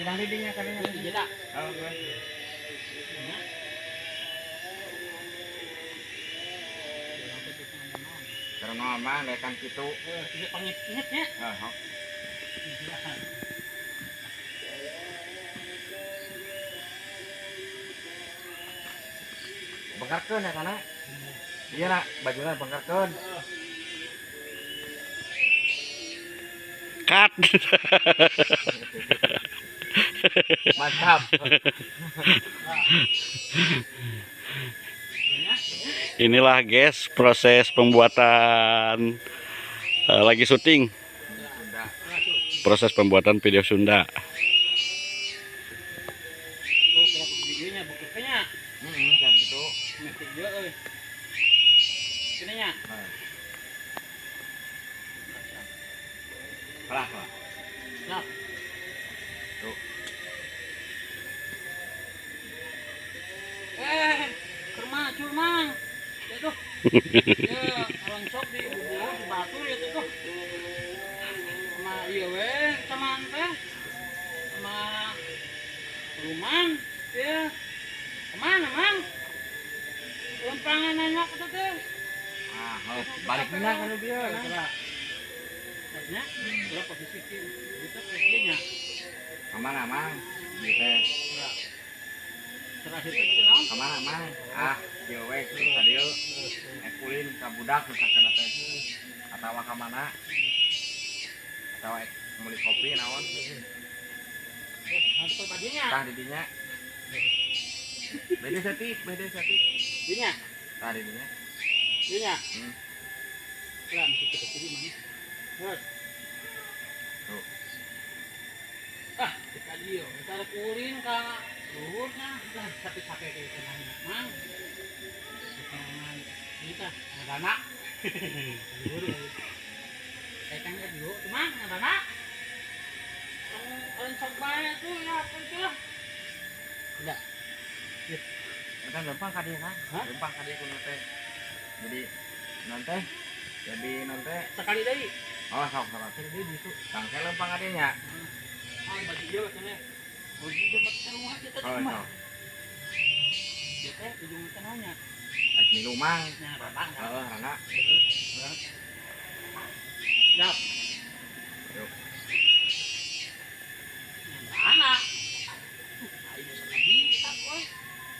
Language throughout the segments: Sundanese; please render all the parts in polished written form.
Pindah didinya kadinya. Jeda. Oh, gue. Karena mah lekan kitu. Heeh, pangit nya. Heeh. Bengkarkeun ya kana. Iya nak, bajuna bengkarkeun. Cut. Mantap. Inilah guys proses pembuatan lagi syuting. Sunda. Proses pembuatan video Sunda. Tuh, kira videonya buktinya. Heeh, kan gitu. Mesti ieu euy. Sini nya. Kalah, kalah. Siap. Tuh. Keur mah mang. Ya tuh. Ya, roncok di bubur di batu ya tuh. Sama ieu we, sama teh. Sama Luman, ya. Kemana, Mang? Lempangan nanya ke teh. Ah, balik mina kan bieu. Nya, ulah posisi kieu gitu teh nya. Kemana, Mang? Ieu teh. Terakhir teh naon? Kemana, Mang? Ah, kieu we ka dieu. Ek ulin ka budak misalkan teh. Atawa ka mana? Atawa ek meuli kopi naon? Nanti tadinya. Tah di dinya. Beda saeutik, beda saeutik. Dinya. Tah di dinya. Dinya. Lah mesti kita sini mana? Terus. Tuh. Ah, kita dieu, kita rek ulin ka luhurna. Lah capek-capek kayak tenang mang. Tenang. Kita ngadana. Luhur. Kayak kan dieu tuh mang ngadana. Tong bae tuh ya apa itu lah. Udah. Kan lempang ka dieu kan? Lempang ka dieu kudu teh. Jadi non teh. Jadi non teh. Sekali deui. Oh, sok sok. Sekali deui gitu. Tangke lempang ka dieu nya. Ah, baju ieu cenah. Baju ieu mah teh kita Oh, mah. sok. Ieu teh ujung teh naonnya? Ek milu mang. Nya rana. Heeh, rana. Siap. Yuk. Nya rana. Ayo sama bisa euy.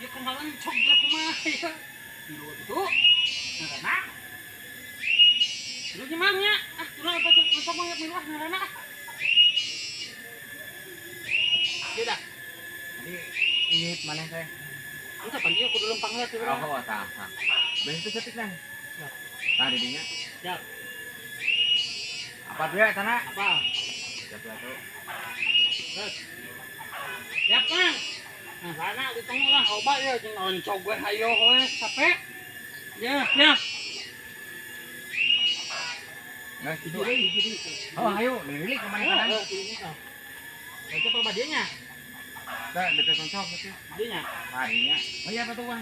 Ieu kumaha lencog ieu kumaha ya. Milu kitu. Nya rana. Milu nya mang nya. Ah, urang apa tuh lencog mah milu ah nya rana. Ieu dah. Jadi init maneh teh. Entah pan ieu kudu lempang heula teh urang. Oh, tah, tah. Beda itu saeutik nang. Siap. Tah di dinya. Siap. Apa dia sana? Apa? Siap lah tuh. Terus. Siap, Kang. Nah, sana di tengah lah obat ya jeung oncog we hayo we capek. Ya, siap. Nah, Hiji gitu. deui, hiji deui. Oh, ayo, lilik ke mana kana? Heeh, ini tah. Itu apa dianya? Tah, dekat oncog gitu. Dinya. Harinya. Oh iya apa tuh, Bang?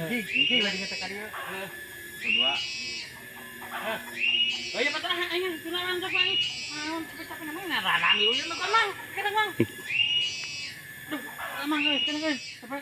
Hiji, hiji lagi ngetek ka dieu. Heeh. Dua. Oh iya patah aing kunaon sok aing. Naon capek-capek namanya rana milu ieu mah Mang. Kadang Mang. Duh, Mang euy, kadang euy. Capek.